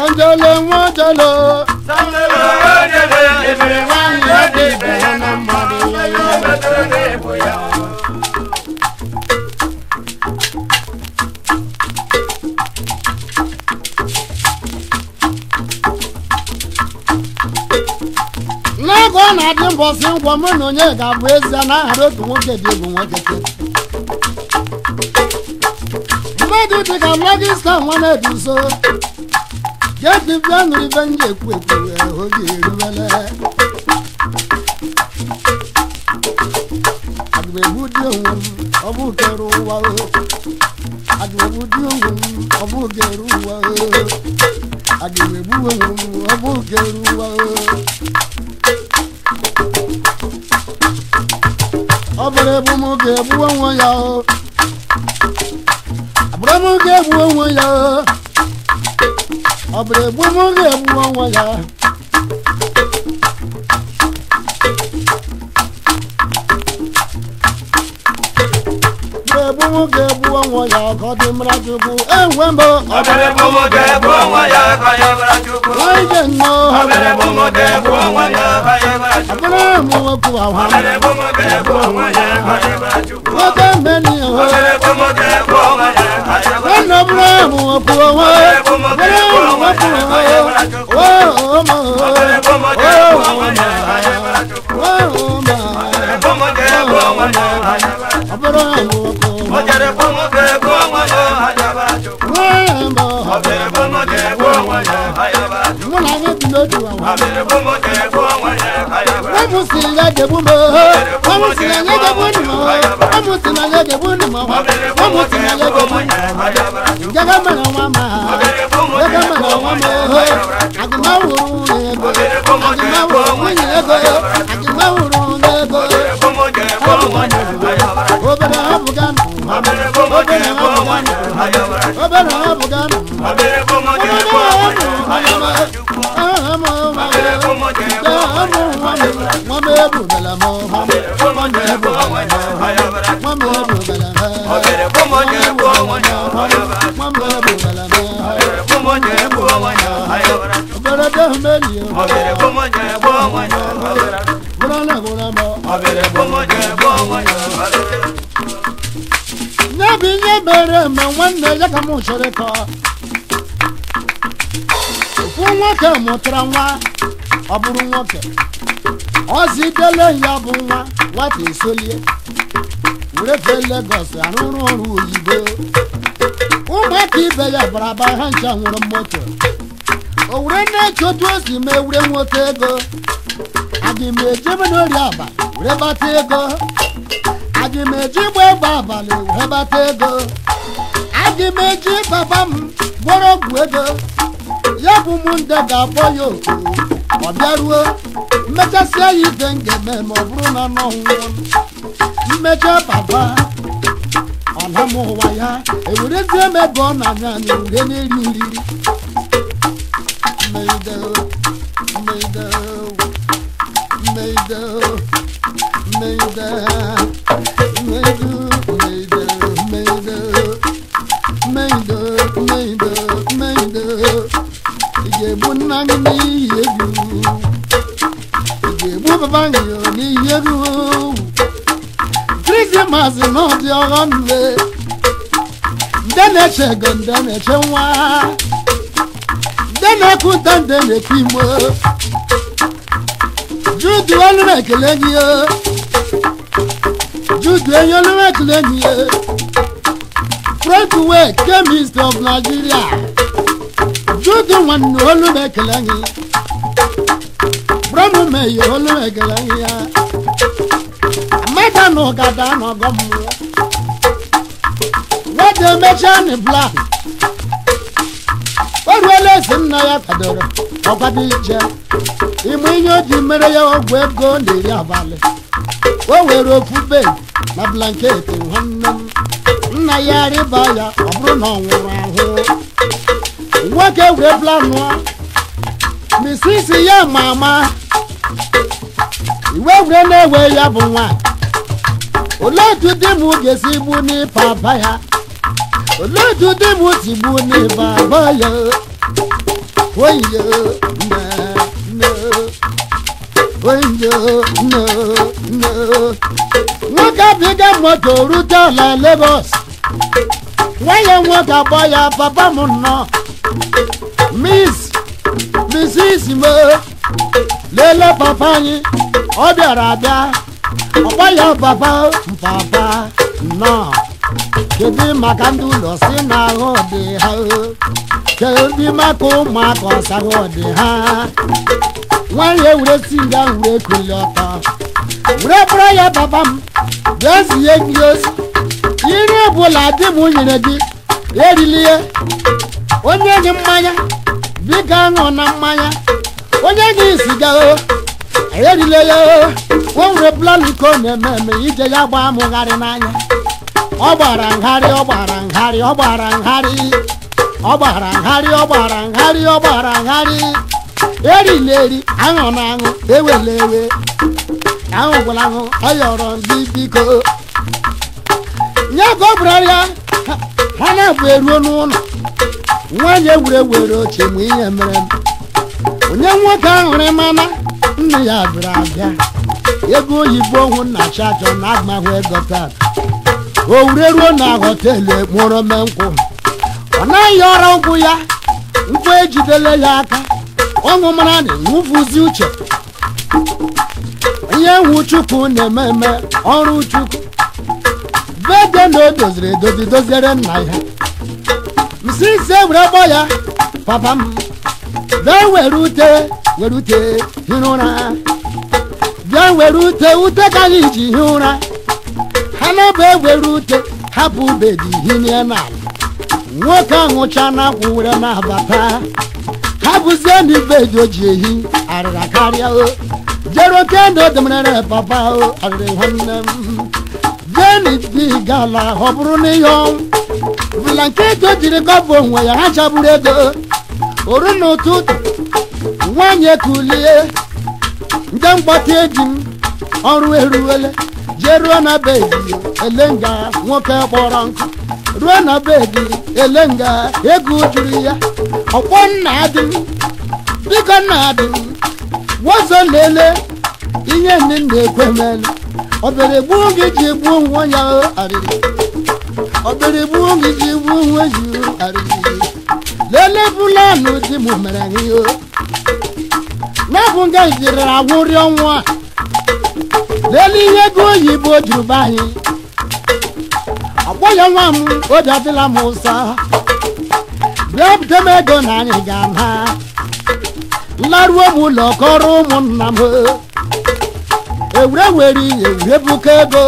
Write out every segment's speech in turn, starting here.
Sanjele nwajelo Sanjele nwajele ebere nwanyị dị ibe ya na mmadụ ya na-ebu ya. N'oge ọ na-adị mbọsị ngwọ mụ na onye ga-abụ ezie na ahara otu nwoke dị egwu nwoke mmadụ dị ka Lọgista nwa na-edu nso geti bịa nụrụ ibe m ji ekwu ekwu oge eruwele agụegbu dị onwe m ọ bụ kere ụwa agụegbu dị onwe m ọ bụ kere ụwa agụegbu onwe m ọ bụ kere ụwa ọ bụrụ ebu m ga-egbu onwe ya abụrụ m ga-egbu onwe ya ọ bụrụ egbu m ga-egbu onwe ya egbu m ga-egbu onwe ya ka ọ dị mara Chukwu enwe mbụ ọ bụrụ egbu m ga-egbu onwe ya ka ọ dị mara Chukwu ije nnọọ ọ bụrụ egbu m ga-egbu onwe ya ka ọ dị mara Chukwu abụrụ m nwoke ahụ ọ bụrụ egbu m ga-egbu onwe ya ka ọ dị mara Chukwu nwoke mmeni ọ bụrụ egbu m ga-egbu onwe ya ka ọ dị mara nwanne bụrụ m nwoke onwe bụrụ m nwoke onwe o ma Ọ bụrụ egbu m ga-egbu onwe ya ka ọ dị mara Chukwu o ma egbu m ga-egbu onwe ya ka ọ dị mara ọ bụrụ m nwoke O jere egbu m ga-egbu onwe ya ka ọ dị mara Chukwu onwe Ọ bụrụ egbu m ga-egbu onwe ya ka ọ dị mara Chukwu mụ na gị bi n'otu ahụ Ọ bụrụ egbu m ga-egbu onwe ya ka ọ dị mara Ọmụ si ya ga-egbu m ọmụ si na ya ga-egbu m ọmụ si na ya ga-egbu m ọmụ si na ya ga-egbu m Jaga mara nwa ma jaga mara nwa ma agụmawụrụ ego agụmawụrụ nwunye ego agụmawụrụ ego obere hapụga obere hapụga obere hapụga Nyabi nye mere eme nwanne ya ka m chere ka ofu nwoke mụtara nwa ọ bụrụ nwoke ọzidele ya bụ nwa nwata esolie were fee Lagos arụrụ ọrụ oyibo ụmụaka ibe ya bara aba ha ncha nwụrụ moto o were na-eche otu o si mee were nweta ego aga m ejebe n'ori abalị were bata ego aga m eji gba egbe abalị were bata ego aga m eji papa m gwọrọ ọgwụ ego ya bụ mụ nde ga-akpọ ya oku ọ bịaruo mmechasịa ya ife m ga-eme ma ọ bụrụ na n'ọnwụ mmecha papa ọ na m ụwa ya ewerezie m ebe ọ na-anya anya ure na-eri oriri mmeide mmeide mmeide mmeide mmeide mmeide mmeide mmeide mmeide ị ga-egbu nna gị n'ihi egwu ị ga-egbu papa gị n'ihi egwu Krismas na ọ dị ọghọ nne nde na-eche ego nde na-eche nwa nde na-ekwu nde nde na-ekwu imo Judu olu na-ekele gị Judu enyi olu na-ekele gị Frontway chemist of Nigeria Judu nwanne olu na-ekele gị Brọnụ meyi olu na-ekele gị ya Amaka na ụgada n'ọgọ mmụọ nwata emechaa ni blak o ruola esi nna ya kwadoro ọkwado ije ịmụ ihe o ji mere ya ọgwụ ego na-eri abalị o were ofu bed na blanketi nwanne m nna ya rịba ya ọ bụrụ na ọ nwụrụ ahụ nwoke were blanụọ misisi ya ma ama iwe were na-ewe ya bụ nwaanyị olee otu di m ga-esi gbu n'ịpa aba ya olee otu di m si gbu n'ịpa aba ya Oyo nne nne oyo nne nne nwoke abiga moto rute ala Lagos nwanyị nwoke agbọ ya papa m nọ Miss Mrs. Mo lele papa anyị ọ bịara abịa ọgbọ ya papa papa nọ kedu maka ndị ụlọ si na ahụ dị ha kedu maka ụmụaka ọsahụ dị ha nwanyị ewure si nga wure kuli ọtọ were bụrụ ya papa m bịa zie gị ozi iri ọbụla di m nyere gị erili ya onye gị mmanya biko aṅụ na mmanya onye gị siga o erile ya o nwere planko na-eme eme ije ya gbaa mụgharị n'anya ọ gbara ngharị ọ gbara ngharị ọ gbara ngharị ọ gbara ngharị ọ gbara ngharị ọ gbara ngharị erila eri aṅụ na aṅụ ewela ewe aṅụ gwụla aṅụ ọ yọrọ gị biko nye ka ọ bụrụ ya ha na-abụ eruo n'ụlọ nwaanyị ewure were oche mgbe ihe mere m onye nwoke ahụrụ mana nne ya bịara abịa ego oyibo hụ nna chachọ na agmahụ ego tata o wure ruo na họteelụ ekporo me nkwụ ọ naghị ọrụ nkwụ ya nkwụ ejidele ya aka ọṅụ mara na nwụfụzi uche ihe nwu chukwu na-eme eme ọrụ chukwu bede na o doziri edozi doziere nna ya msisi ewere gbọ ya papa m bịa were ute were ute hiri ụra bịa were ute ute ka anyị ji hi ụra ha na-abụ ewere ute hapụ bedi hinye n'ala nwoke anwụcha na akwụ were na-abata ha bụzie na ibedi o ji ehi arịra karịa o jere oke na odemerere papa o arịrị nwanne m jeni di gala ọ bụrụ na ihe ọnwụ blanketi o jiri gọbụ onwe ya ha chagburu ego oru n'ụtụtụ nwaanyị ekulie nde mgbatị eji m ọrụ eruwele jee ruo na bedi elenga nwoke kpọrọ nkụ ruo na bedi elenga ego juru ya ọkpọ nna dị m biko nna dị m nwozo lele ihe ndị na-ekwe mele obere gbuo gị ji gbuo nwa ya arịrị obere gbuo gị ji gbuo nwa ya arịrị lele bụlanụ di m mere gị o n'abụ nga jiri agwụrị ọnwa lele ihe ego oyibo juru be anyị ọgbọ ya nwa m obi adịla m ụsọ bịa bute m ego na anyị ga-ana nlaruo m ụlọ kọrọ ụmụnna m ewure were ihe ewure buka ego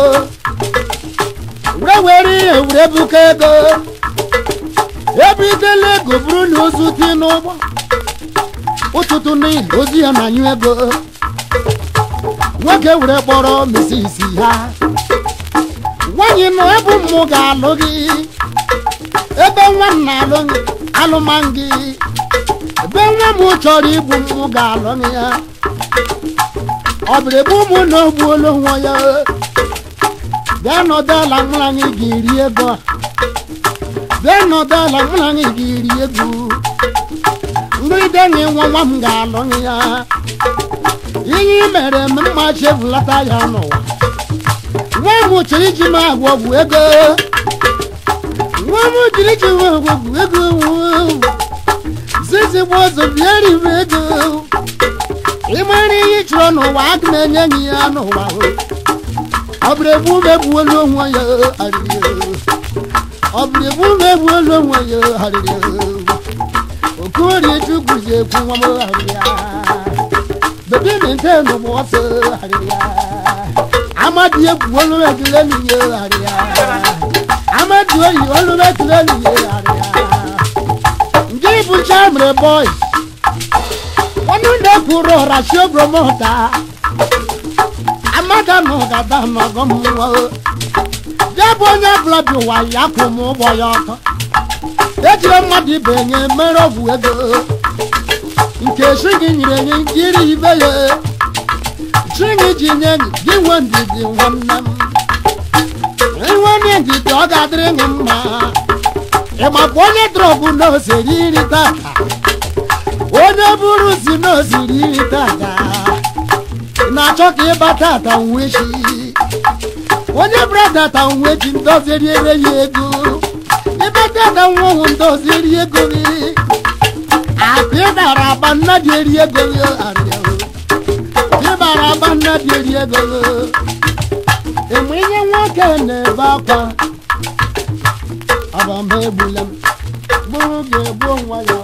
ewure were ihe ewure buka ego ebidela ego bụrụ na ozu dị n'ụgbọ ụtụtụ niile ozu ya na anyụ ego nwoke were kpọrọ misisi ya nwaanyị nọ ebe mmụ ga-alụ gị ebe nwa m na-alụ gị alụma gị ebe nwa m chọrọ igbu mmụ ga-alụ gị ya ọ bụrụ ebe ụmụ na ogbuola onwe ya bịa nọdụ ala nwụrụ anyị ga-eri ego bịa nọdụ ala nwụrụ anyị ga-eri ego nrịde na nwa nwa m ga-alụ ya ihe i mere m mma chefulata ya n'ụwa nwa m chọrọ iji m agwọ ọgwụ ego nwa m jiri ji m agwọ ọgwụ ego zizi gba ọzọ bịa ribe ego ịmara ihe ị chọrọ n'ụwa aga m enye gị ya n'ụwa ọ bụrụ egbu m egbuola onwe ya arịrị ọ bụrụ egbu m egbuola onwe ya arịrị okorie chukwu ji ekwu nwa m arịrị bebi nintendo bụ ọsọ arịrị amadi egwu olu ekele n'ihe arịrị amadi oyi olu ekele n'ihe arịrị nke bụ chamre boys ọnụ na-ekwuru ọra si obromọta amaka na ụgada n'ọgọ mmụọ ya bụ onye ọbụla bi ụwa ya kwụ m ụgbọ ya ọtọ ejiri mmadụ ibe nye mere ọgwụ ego nke chi gị nyere nye jiri ibe ya chi gị ji nye gị nwe ndidi nwanne m inwe ndidi ọ ga-adịrị gị mma ịgbakwa onye drọgụ na ose iri tata onye Onye bụrụ si na osiri iri tata na-achọ ka ịbata ata nwechi. Onye brada ta nwechi ndozi riere ya ego. Ịbata ata nwa ndozi rie ego gị. Akụ ịdara agba nna dị eri ego gị arịa. Ịbara agba nna dị eri ego gị. Ịmụ ihe nwoke na-ebe akwa. Abamba egbula m. Gburu ga-egbu nwa ya.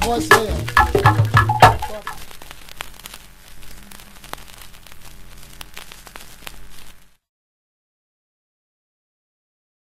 Bọsị ya.